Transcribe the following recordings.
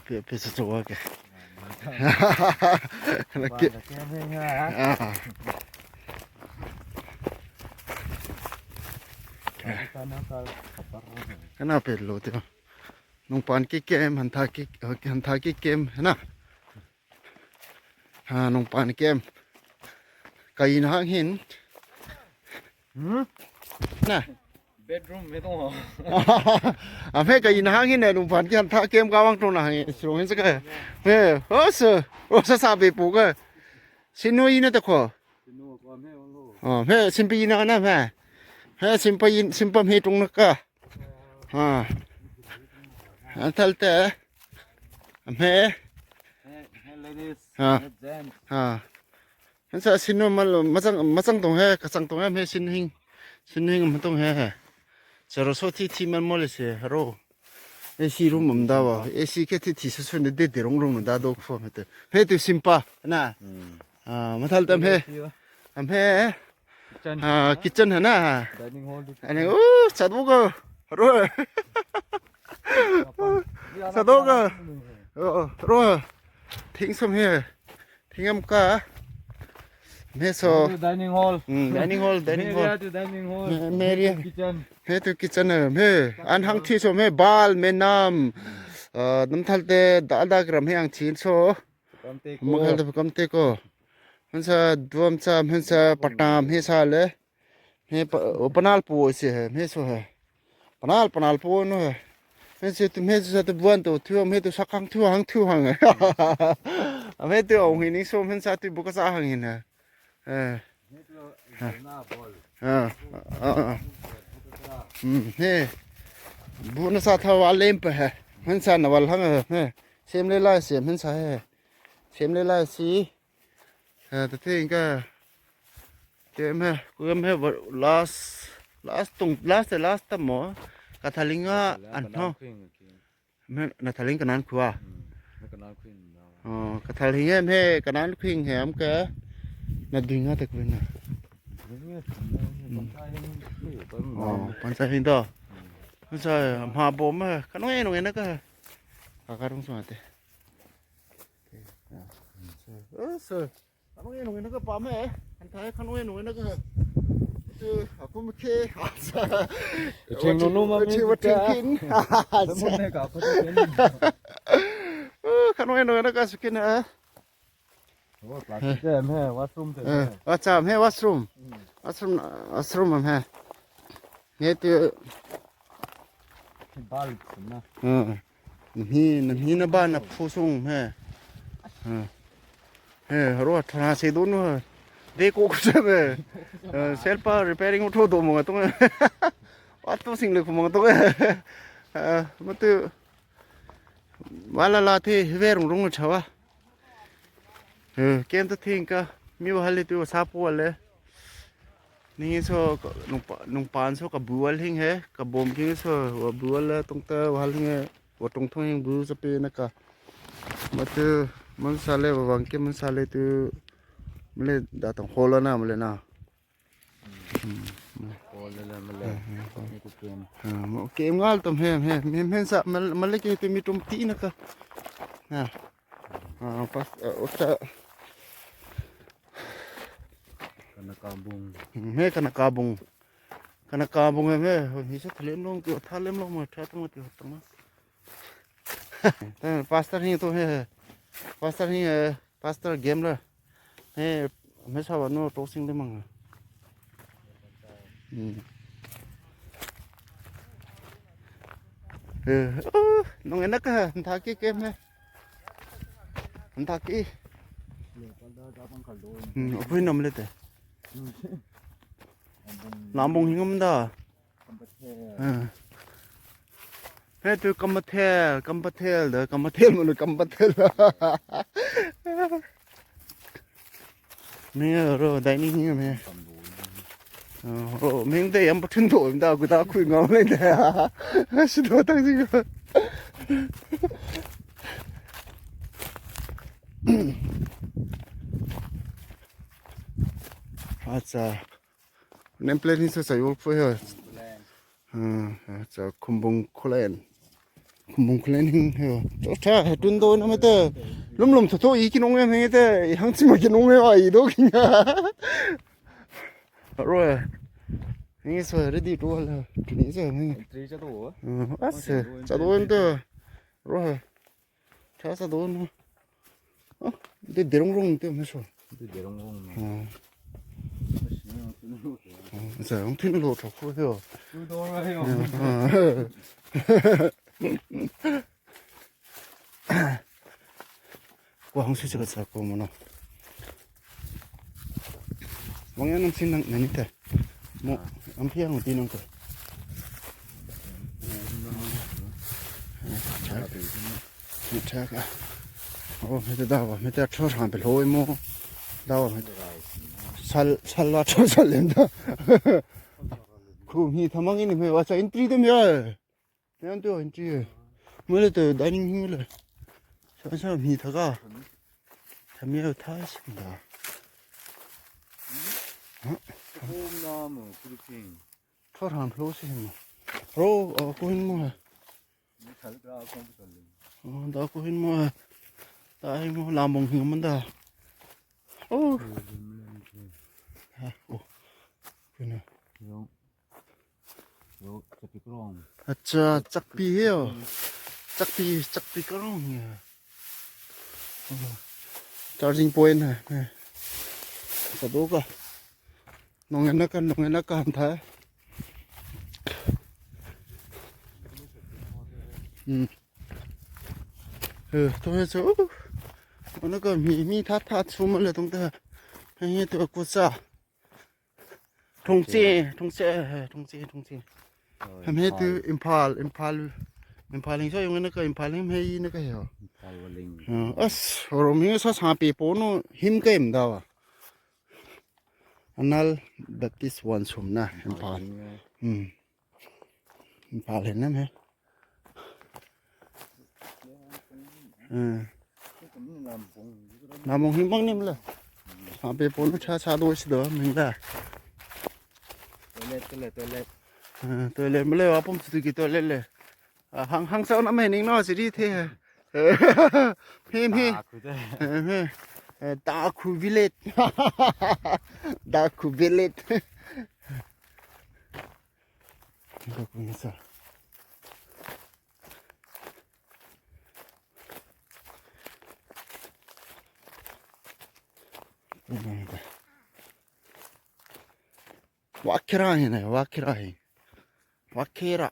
ܦຽ ເພ ເພຊະໂຊວະກະ ກະເກມເຮງ ອ່າ ກະໜ້າເປັນໂລດຕິ ນ້ອງປານກິເກມ ຫັນທ່າກິ ເອີ ຫັນທ່າກິເກມຫັ້ນນະ ຫານ້ອງປານເກມ ກະອີນຫາງຫີນ ຫື ນະ ເບັດຣູມ ໄມ່ຕ້ອງຫອ ອາ ແມ່ກະອີນຫາງຫີນແຫຼະ ນ້ອງປານກິຫັນທ່າເກມກະວັງຕົງນະ ສວງເຫັນສະກະ ແມ່ ໂອເຊີ ໂອຊາຊາເບປູກະ ຊິໂນອີນະຕະຄໍ ອໍ ແມ່ຊິມປະອີນະນະ ແມ່ ແມ່ຊິມປະອີນ ຊິມປະເມຕົງນະກະ ອ່າ ອັນທັນແຕ່ ແມ່ Hey, hey, ladies, ອ່າ hey, gents. ອ່າ ມັນສະຊິນມາ ມາສັງ ມາສັງຕົງແຮ ກະສັງຕົງແຮ ແມ່ຊິນຫິງ ຊິນຫິງມັນຕົງແຮ ສະໂຣໂຊທີທີມັນມໍເລເຊ ໂຣ ເອຊີຣູມມະດາວະ ເອຊີເຄທີທີສຸນເດເດລົງລົງມະດາໂດກຟໍມະເຕ ແມ່ຕຸຊິມປານະ ອືມ ອ່າ ມາທັນແຕ່ແມ່ ແມ່ Kitchen. ອ່າ kitchen ຫັ້ນນະ Dining hall. ອັນນີ້ ໂອ້ ສາທຸກະ ໂຣ ສາທຸກະ ໂອ້ ໂຣ ທິງສຳເຮ ທິງອຳກາ ແມ່ໂຊ Dining hall. ອືມ dining hall, dining hall. ແມ່ເຣຍ dining hall. ແມ່ເຣຍ kitchen. ແມ່ຕຸ kitchen ເອີ ແມ່ ອັນຫັງທີໂຊ ແມ່ບາລ ແມ່ນ້ຳ ເອີ ນ້ຳທະເລ ດາດາກຣາມ ແມ່ອັງທີນໂຊ ກຳເຕໂກ ມະຄາເລ ກຳເຕໂກ ເຫັນຊາ ດວມຊາ ເຫັນຊາ ປະຕາມ ເຮຊາເລ ເຮ ປະ ໂອ ປະນາລໂປເຊ ເຮໂຊເຮ ປະນາລ ປະນາລໂປໂນເຮ ເຮເຊ ເຮເຊ ຕະບວນໂຕ ເທວ ເຮໂຕ ສັກຄັງ ເທວຫັງ ເທວຫັງ ເຮໂຕ ເອົາຫີນນີ້ໂຊ ເຫັນຊາ ຕຸ ບຸກະສາ ຫັງຫີນ ເອີ ເອີ ເອີ ເອີ ເອີ ອືມ ເຮ ບຸນະສາທະວາເລັມປະເຮ ເຫັນຊາ ນະວັນຫັງ ເອີ ເຮ ເຊມເລລາຍ ເຊມ ເຫັນຊາ ເຮ ເຊມເລລາຍ ສີ ເອີ ຕະເທງກະ ເກມແຮ ເກມແຮ ລາສ ລາສ ຕົງ ລາສ ລາສຕະໝໍ ກາທາລິງ ກາທາລິງ ອັນເນາະ ແມ່ນ ນາທາລິງກະນານຄົວ ອືມ ກະນານຄວິນເນາະ ອໍ ກາທາລິງແຮ ກະນານຄວິນແຮມກະ ນາດິງອາຕະກວິນນະ ອໍ ປານຊາຍເຫັນດອກ ອືມ ປານຊາຍ ມາໂບມ ຂະນ້ອຍໜ້ອຍນະກະ ກາກາຕົງສວາເຕ ເອີ ເຊີ ຂະນ້ອຍໜ້ອຍນະກະປາແມ່ ອັນໄທຂະນ້ອຍໜ້ອຍນະກະ ເອີ ອາກຸມເຄ ເຊງໂນໂນມາເມ ເຊງໂນໂນມາເມ ເຊງໂນໂນມາເມ ເອີ ຂະນ້ອຍໜ້ອຍນະກະສະກິນ ເອີ ໂອ້ ປາກິນແຈມແຮ ວັດຊຸມເອີ ວັດຊາມແຮ ວັດຊຸມ ອືມ ວັດຊຸມ ວັດຊຸມແຮ ເຮັດ ເອີ ທີ່ບ້ານນະ ເອີ ນຳຮີ ນຳຮີນະບ້ານນະພູສູງແຮ ເອີ ເອີ ໂຣດທະນາເຊໂດນເວ ເດໂກຄຸເຊເວ ເອີ ເຊລປາ ຣີແປຣິງໂອໂທໂດໂມຕົງ ວັດຕູຊິງເລີຄຸມຕົງ ເອີ ມາຕຸ ວາລາລາເທເວລຸງລຸງຊາວະ ເອີ ເກມຕະທິງກະມີວາເລຕິວາຊາປົວເລ ນີ້ໂຊ ໜຸງປາ ໜຸງປານໂຊກະບວນເຮງເຮ ກະບົມເຮງໂຊ ວາບວນເລ ຕົງເຕວາເຮງເຮ ວາຕົງທົງເຮງບວສະເປນະກະ ມາເຕີ ມັນຊາເລ ວາວັງເກມມັນຊາເລ ຕື່ມາເລ ດາຕົງໂຄລະນາ ມາເລນາ ອືມ ໂອເລລະມາເລ ເອີ ເອີ ນີ້ກະເກມ ເອີ ເກມງານຕຳແຮມແຮມແຮມຊະ ມາ ມາເລກເກມມີຕົມຕີນະກະ ນະ ອ່າ ປາສ ເອີ ໂອຊະ ກະນະກາບຸງ ເຮ ກະນະກາບຸງ ກະນະກາບຸງເຮ ມີສະທະເລັມລົງ ກະທະເລັມລົງມາ ທະຕົງມາ ຕິຕົງມາ ປາສເຕີເຮ ໂຕເຮ ປາສເຕີເຮ ປາສເຕີເກມເລີຍ ເຮ ເມຊາວາໂນໂຕຊິງເດມັງ ອືມ ເອີ ເອີ ນ້ອງແອນນະກະ ທາກິເກມເຮ ທາກິ ອືມ ອືມ ນຳເລີຍເຕ ອືມ ນຳບົງຫິງມະດາ ກຳປະເທດ ເອີ ເຮັດຢູ່ກຳມະເທດ ກຳປະເທດເດີ ກຳມະເທດ ມັນກຳປະເທດ ແມ່ໂຣໄດນີ້ແມ່ ໂອ້ ແມ່ງໄດ້ອຳປະທຶນໂດ ດາວ ກູດາວຄຸຍງອມເລີຍແດ່ ຊິໂດຕັ້ງຊິ ອາຈາ Name plate is a Sayul for here. ເອີ ຈາກຄຸມບຸງໂຄແລນ ܡܘງເລນເຮ ܬາເທ ܗ ດຸນໂດນະ ܡະເຕ ܠົມໆ ໂທໆ ອີກິນອົງເວ ເຮ ເຕ ܗງຊິມາກິນອົງເວ ອາ ອີໂດກິນ ອະຣອຍ ܗ ເຊ ready to all ເນາະ ܗ ܐາ ເຊ ຈະໂດນເຕ ອະຣອຍ ܬາສະໂດນ ເອີ ເດ ເດລົງລົງເຕີມໃຫ້ຊອ ເດ ເດລົງລົງເນາະ ເອີ ເອີ ເອີ ເອີ ເອີ ເອີ ເອີ ເອີ ເອີ ກວ້າງສຸດ ກະຊາກວ້າງເນາະ ວາງຍານຳຊິນນັງ ແມ່ນແທ້ ໂມ ອາ ອຳພຽງຕີນັງກະ ແທກ ແທກ ໂອ້ ເຮັດໄດ້ວ່າ ເຮັດໄດ້ ໂທຖາມໄປໂທໂມ ດາວ ຊາລ ຊາລາ ໂທ ຊາເລນດາ ຄູມີທຳມັງອີນີ້ ເມວ່າຊາອິນຕຣີເຕັມເຍ ແມ່ນຕົວະ ເຫັນຈິ ມື້ລະເຕີ dining room ເລີຍ ຊະຊະ ມີທະກາ ທຳເມວ ທາຍຊິນດາ ໂອ້ ນາມ ຄູລິຄິງ ໂທຖາມໂລຊິເຫັນບໍ່ ໂລ ເອີ ກູເຫັນໝົດ ໂອ້ ດາ ກູເຫັນໝົດ ຕາຍໝົດ ລາມອງເຮືອມັນດາ ໂອ້ ໂອ້ ເປັນ ໂລ ໂລ ຈັກປີກະຣອງ ອາຈາ ຈັກປີເຮ ຈັກປີ ຈັກປີກະຣອງ charging point ສະດວກ ກະ ໜອງແອນນາກາ ໜອງແອນນາກາ ທາ ອືມ ເອີ ໂຕເຮ ໂຕ ແລ້ວກະມີ ມີທາດ ທາດຊຸມມາເລີຍ ຕັ້ງແຕ່ ໃຫ້ເຮັດຕົວກຸຊາ ທົງເຈ ໂອເຄ ທົງເຈ ເອີ ທົງເຈ ທົງເຈ ໂອ້ຍ ທຳໃຫ້ ພາ ຕື່ມ ອິມພາລ ອິມພາລ ອິມພາລິງຊອຍ ຢູ່ນັ້ນກະ ອິມພາລິງ ໃຫ້ ນັ້ນກະ ເອີ ອິມພາລວະລິງ ເອີ ອັສ ໂຣມີ ຊາສາປີໂປໂນ ຫິມກະອິມດາວະ ອັນນັ້ນ ແບັບຕິສວັນຊຸມນະ ອິມພາລ ອືມ ພາເຫັນນຳແຮ ເອີ ນາມອງເຫັນບັງນີ້ມາເລີຍ ຫາເປໂປນຊາຊາໂດຍຊິເດີ ມິງດາ ໂຕເລັກ ໂຕເລັກ ໂຕເລັກ ເອີ ໂຕເລັກມາເລີຍວ່າ ຜົມຊິກິນໂຕເລັກເລີຍ ອາ ຫັງ ຫັງເຊົານຳແມ່ນິງເນາະ ຊິດີແທ້ ເອີ ເຮ ເຮ ຕາຄູເດ ເອີ ເຮ ເອີ ຕາຄູວິເລດ ຕາຄູວິເລດ ວາເຄຣາເຫັນໄໝ ວາເຄຣາເຫັນ ວາເຄຣາ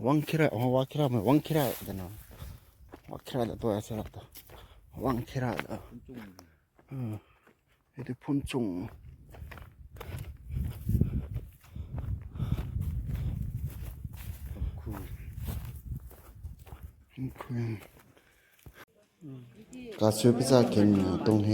ວັງເຄຣາ ອໍ ວາເຄຣາ ແມ່ນວັງເຄຣາ ເດີນະ ວາເຄຣາ ໂຕອາເຊຣາ ໂຕ ວັງເຄຣາ ເອີ ເຮັດໃຫ້ພົ້ນຈຸງ ຄຸນ ຄຸນ ກາຊືອພິຊາເຄັນ ອາຕົງເຮ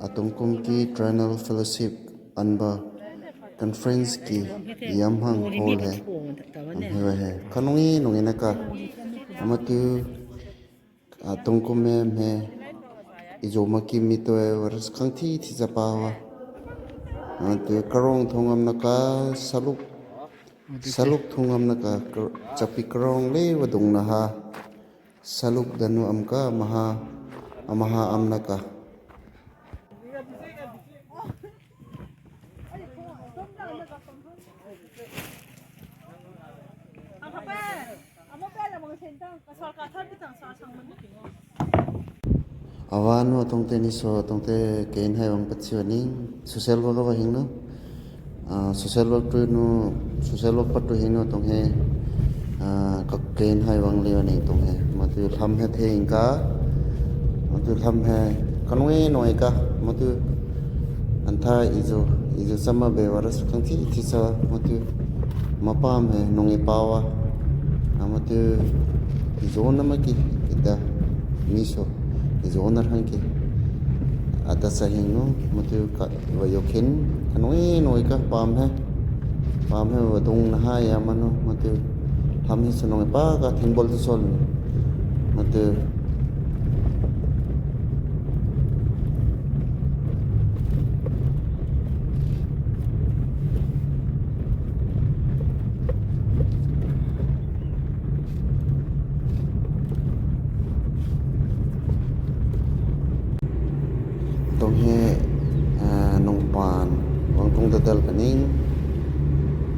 ອາຕົງກຸມກີ Triennial Fellowship ອັນບາ Conference ກີ ຍາມຮັງໂຮເລ ອັນເຮວະເຮ ຄະນົງອີ ນົງອີນະກະ ອາມາຕຸ ອາຕົງກຸມເມ ເມ ອີໂຈມາກິມມິໂຕເອວະຣັສ ຄັງທີທິຈະປາວະ ອາມາຕຸ ກະຣອງ ທຸງອຳນາກາ ສະລຸກ ສະລຸກ ທຸງອຳນາກາ ຈະປິກະຣອງ ເລວະດຸງນະຫາ Saluk danu amka maha, amaha amnaka. Avanu atongte ni so atongte kein hai wang patsiwaning, social work wa hingnu. A, social work tu nu, social work patu hinu tong he, a, ka kein hai wang liwa ni tong he. Matu lam he the ingka, matu lam he kanwe no eka, matu antha ijo, ijo sama be waras kang ti, ti sa matu mapam he nong ipawa. A, matu ijo na maki ita miso, ijo na hangki. Ata sa hingnu, matu ka Wa yokin, kanoi noi ka pam he. Pam he wa dung na ha ya manu, matu. Ham he sunong pa ka thingbol tu sol. Matu. ຕົງເຮ ອາ ນົງປານ ວັງຕຸງຕະດັນກະນິງ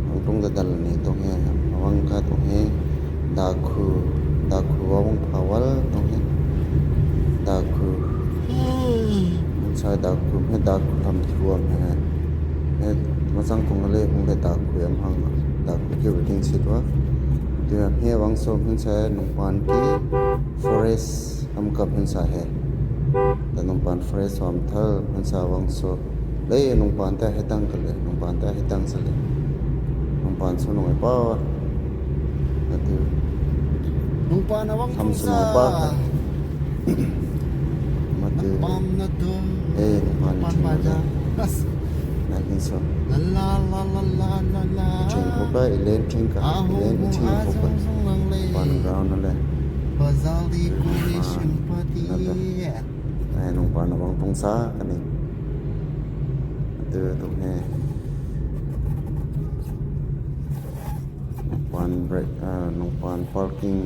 ວັງຕຸງຕະດັນລະນີ້ ຕົງເຮ ວັງກະຕົງເຮ ດາຄູ ດາຄູ ວາວົງພາວັນ ຕົງເຮ ດາຄູ ມັນຊາຍດາຄູ ເຮັດດາຄູທຳທວມ ເຮັດມາສັງຄົງເລ ຄົງເລດາຄູອຳຫັງ ດາຄູເກີວເຕັງຊິດວະ ເດືອເຮວັງໂຊ ເຮັດຊາຍນົງປານກີ Forest ອຳກັບເພິ່ນສາແຮ ແຕ່ນົງປານ Forest ສອມເທີ ເພິ່ນສາວັງໂຊ ເລີຍ ນົງປານແຕ່ເຮັດດັງກັນເລີຍ ນົງປານແຕ່ເຮັດດັງຊະເລີຍ ນົງປານໂຊນົງໄອ້ປ້າ ມາຕື່ ນົງປານອະວັງ ທຳສະໜອງປ້າ ມາຕື່ ເອ ນົງປານ ປານ ປານ ນາກິນໂຊ ລາລາລາລາລາລາລາ ເທງໂຄກາ ເອເລນເທງກາ ເອເລນເທງໂຄກາ ປານລາວນັ້ນແຫຼະ ບາຊາລີ ໂຄເລຊິນ ປາຕີ້ ແມ່ນ້ອງປານ ລະວັງຕົງສາກັນນີ້ ເດີຕົງແຮ ນ້ອງປານເບຣກ ເອີ ນ້ອງປານປາຣກິງ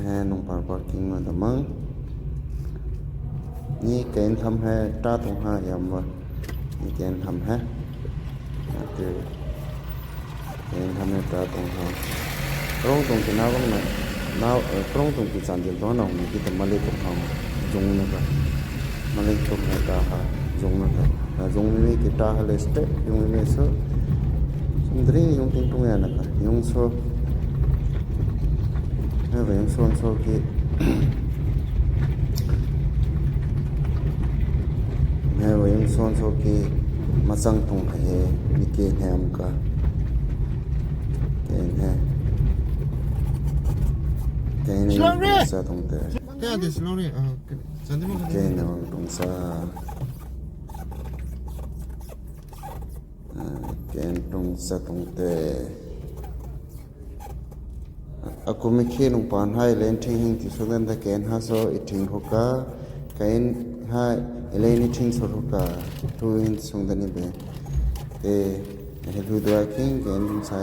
ແຮ ນ້ອງປານປາຣກິງມາຕະມັງ ນີ້ເກນທຳແຮ ຕາຕົງຫາຍາມວ່າ ນີ້ເກນທຳແຮ ເດີ ເກນທຳແຮ ຕາຕົງຫາ ກຣອງຕົງທີ່ນາວັງນະ ນາ ເອີ ກຣອງຕົງທີ່ສານເດນຕົງນອກນີ້ ທີ່ຕະມາເລຕົງຫາ ຈົງນະກະ ມາເລຕົງຫາຕາຫາ ຈົງນະກະ ນາຈົງມີມີກິຕາຫາເລສເຕ ຍົງມີມີເຊ ສຸນດຣີ ຍົງຕິງຕຸງຍານະກະ ຍົງໂຊ ແມ່ວ່າຍັງຊວນໂຊກີ ແມ່ວ່າຍັງຊວນໂຊກີ ມາສັ່ງຕົງໃຫ້ເຮ ມີເກແຮມກະ ເກນແຮ ເກນແຮ ສະຕົງແຕ ເກນແຮ ຕົງສະ ເກນຕົງສະຕົງແຕ ອາ ອາກຸມິເຄ ນົງປານ ໄຮເລນ ທິງ ທິງ ທີ່ສຸດ ແລນ ຕະແກນ ຮາໂຊ ອີ ທິງ ໂຄກາ ກາເອນ ຮາ ເອເລນ ທິງ ໂຊ ໂຄກາ ທູ ທິງ ສຸງ ຕານິເບ ເຕ ເຮ ລູ ດວາ ຄິງ ເກນ ທຸງໄຊ